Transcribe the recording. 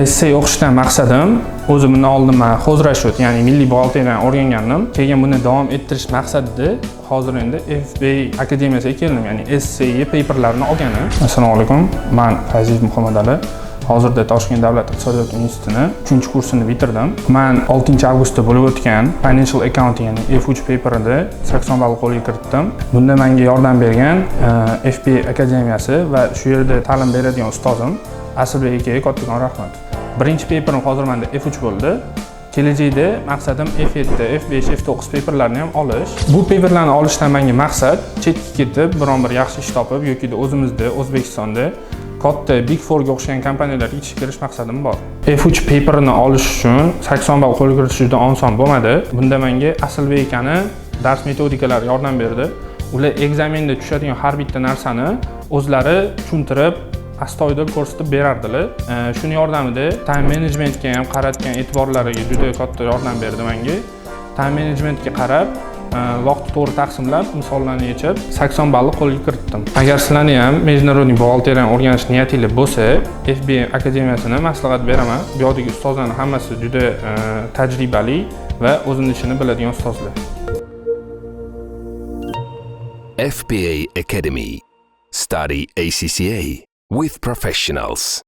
Esse o'qishdan maqsadim, o'zi bundan oldin man хозрасчет, ya'ni milliy buxgalteriyani o'rgangandim. Keyin buni davom ettirish maqsadida hozir endi FBA akademiyasiga keldim, ya'ni essay paperlarini olganim. Assalomu alaykum, man Fayziyev Muhammadali. Hozirda Toshkent davlat iqtisodiyot institutini 3-kursini bitirdim. Man 6 avgustda bo'lib o'tgan Financial Accounting, ya'ni F3 paperida 80 ball qo'lga kiritdim. Bunda menga yordam bergan FBA akademiyasi va shu yerda ta'lim beradigan ustozim Asilbek akaga kattakon rahmat. Birinchi paperim hozir menda F3 bo'ldi. Kelajakda maqsadim F7, F5, F9 paperlarni ham olish. Bu paperlarni olishdan menga maqsad chetga ketib, biron bir yaxshi ish topib yoki o'zimizda, O'zbekistonda katta Big Fourga o'xshagan kompaniyalarga ishga kirish maqsadim bor. F3 paperini olish uchun 80 ball qo'lga kiritish juda oson bo'lmadi. Bunda menga Asilbek akani dars metodikalari yordam berdi. Ular экзамен da tushadigan har bitta narsani o'zlari tushuntirib, astoydil ko'rsatib berardilar. Shuni yordamida time managementga ham qaratgan e'tiborlariga juda katta yordam berdi menga. Time managementga qarab, vaqtni to'g'ri taqsimlab, misollarni yechib, 80 ballni qo'lga kiritdim. Agar sizlarni ham международный buxgalteriyani o'rganish niyatinglar bo'lsa, FBA akademiyasini maslahat beraman. Bu yoqdagi ustozlarning hammasi juda tajribali va o'zini ishini biladigan ustozlar. FBA Academy. Study ACCA with professionals.